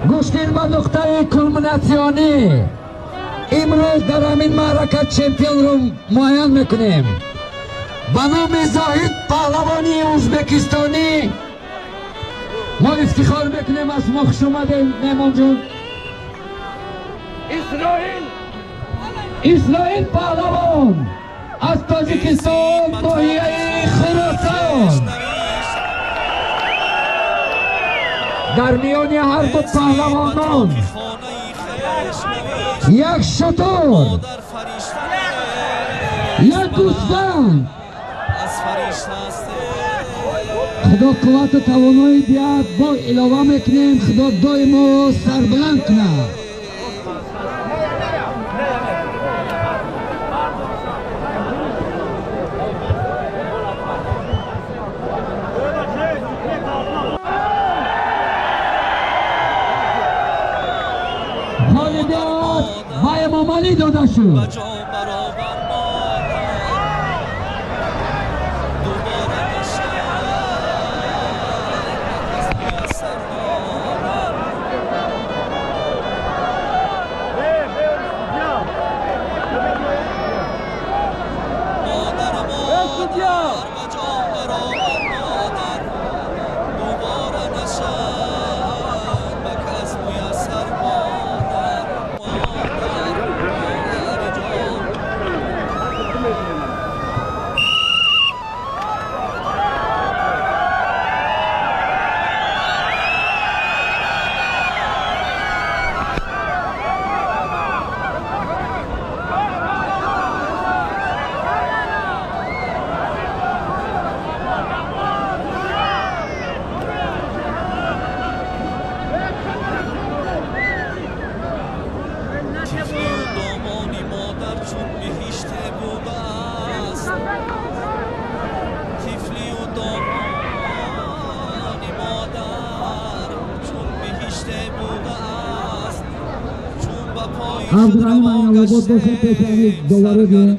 Гӯштин ба нуқтаи кулминатсионӣ. Имрӯз дар ҳамин маърака чемпионро муайян мекунем. Ба номи Зоҳид паҳлавони ӯзбекистонӣ мо ифтихор мекунем аз шумо. Хуш омадем, меҳмонҷон. Исроил паҳлавон аз Тоҷикистон, ноҳияи Хуросон. Дар миёни ҳар ду паҳлавонон як шутур, як гӯсфанд. Худо қуввату тавоноӣ диҳад, бо илова мекунем, Худо доимо сарбуланд кунад. Ғолибият ба Эмомалӣ дода шуд. Абдураҳим Айналобод бошад, пешани долларо диҳем.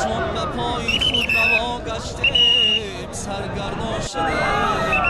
Чун ба пои худ раво гаштем, саргардон шудем.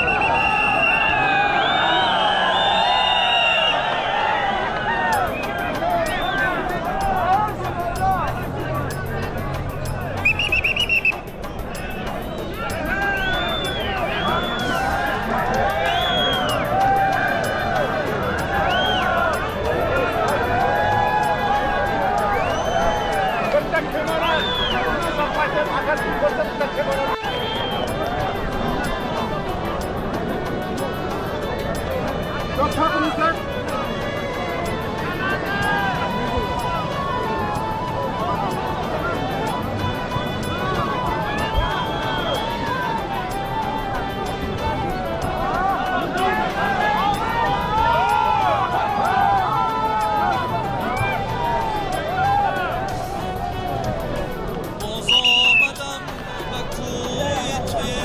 Боз омадам ба кӯи туи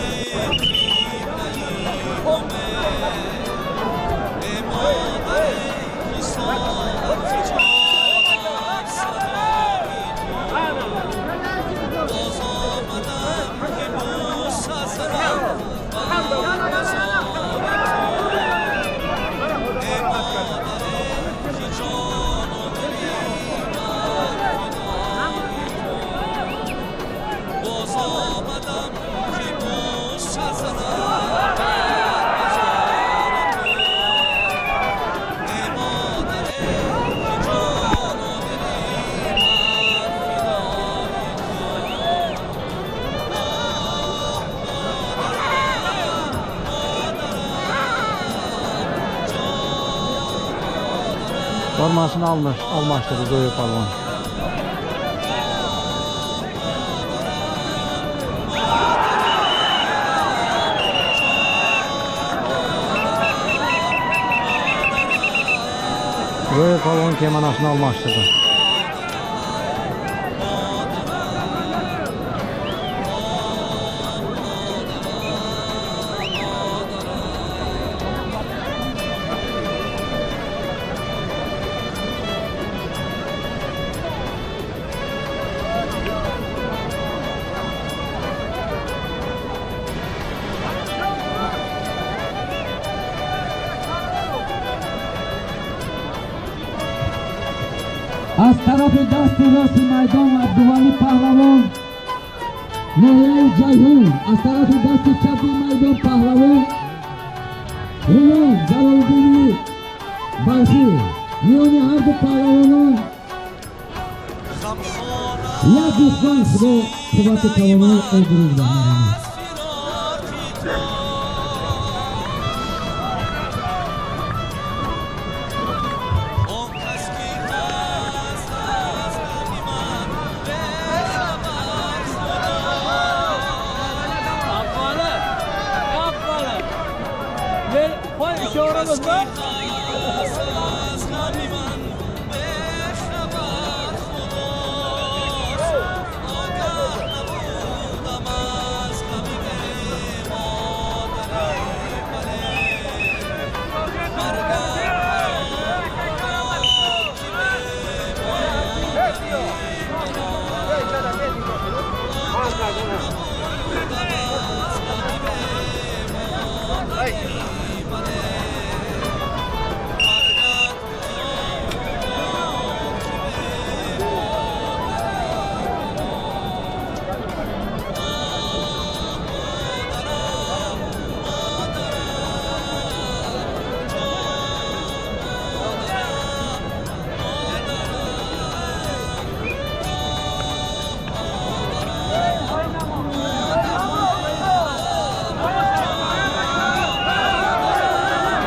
қиблаи умед, э модари ҳисор ҷонам садои ту. Боз омадам ки бӯса занам бар мазори ту, э модаре ки ҷону дили ман фидои ту. Боз омадам ки бӯса занам бар мазори ту, э модаре ки ҷону дили ман фидои ту. Оҳ, модарам, модарам, ҷон модарам. Formasını almış, almaştırdı Zoyir Palvon. Zoyir Palvon kemanasını almaştırdı. Аз тарафи дасти рости майдон Абдувалӣ Паҳлавон, ноҳияи Ҷайҳун, аз тарафи дасти чапи майдон паҳлавон Ғулом Ҷалолиддини Балхӣ. Миёни ҳарду паҳлавонон Ғамхона як гӯсфанд. Худо қуввати тавонои обрӯ баҳмаронад. Аз фироқи ту. Он кас ки ҳаст аз ғами ман бехабар, Худо. Yapmalı. Yapmalı. Ver, koy işaremiz var. Аз ғами ман бехабар Худост. Огаҳ набудам аз ғами бемодарӣ, бале. Маргат ҳаром ки бемодарӣ. Набудам аз ғами бемодарӣ, бале. Маргат ҳаром ки бемодарӣ. Модарам, модарам, ҷон модарам, модарам, модарам, модарам, ҷон модарам.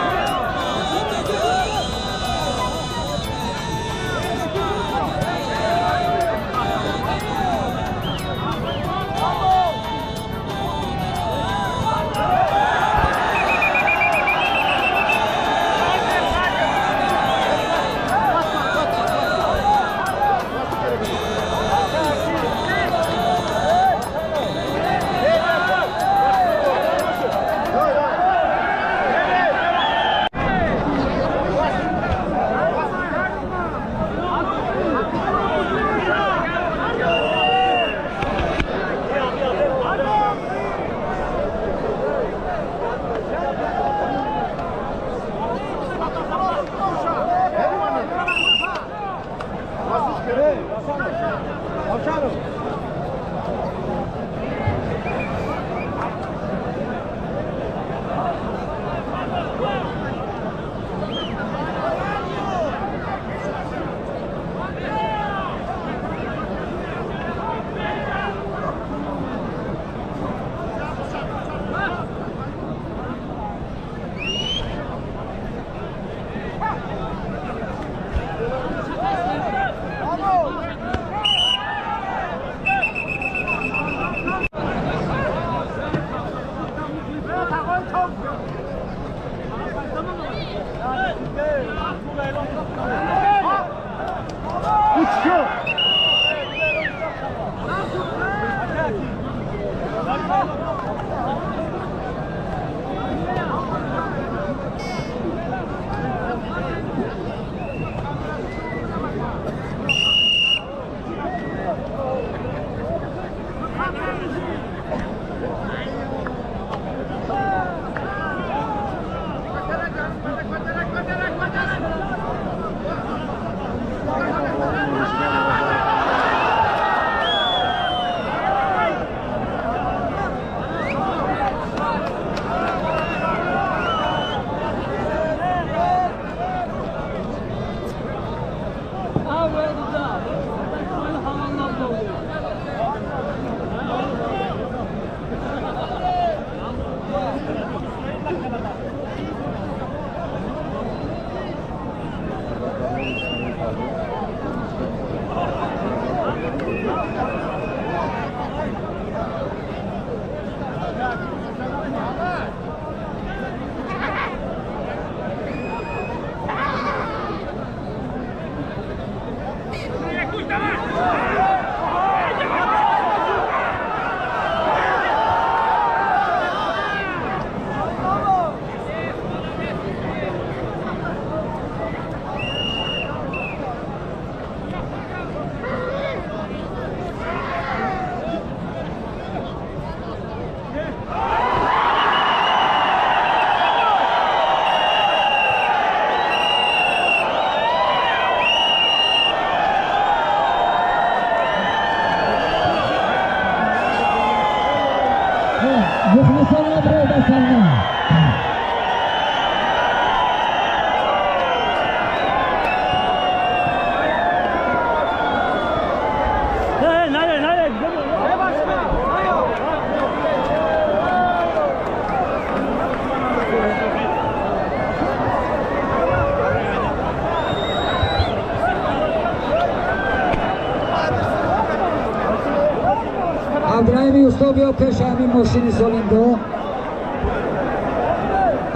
Усто, биё пеши ҳамин мошини солимдо.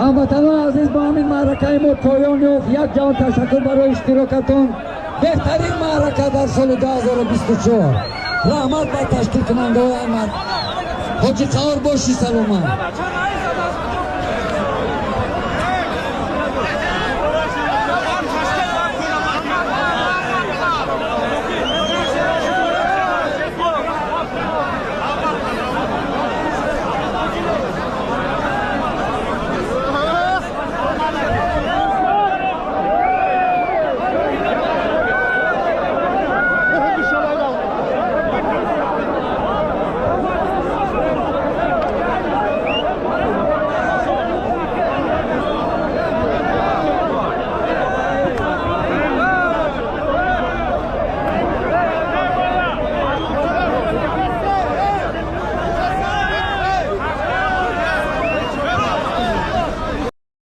Ҳамватанони азиз, бо ҳамин маъракаи мо поён ёфт. Як ҷаҳон ташаккур барои иштирокатон. Беҳтарин маърака дар соли 2024. Раҳмат ба ташкилкунандаҳои. Ҳоҷи Қаҳор, бошӣ саломат.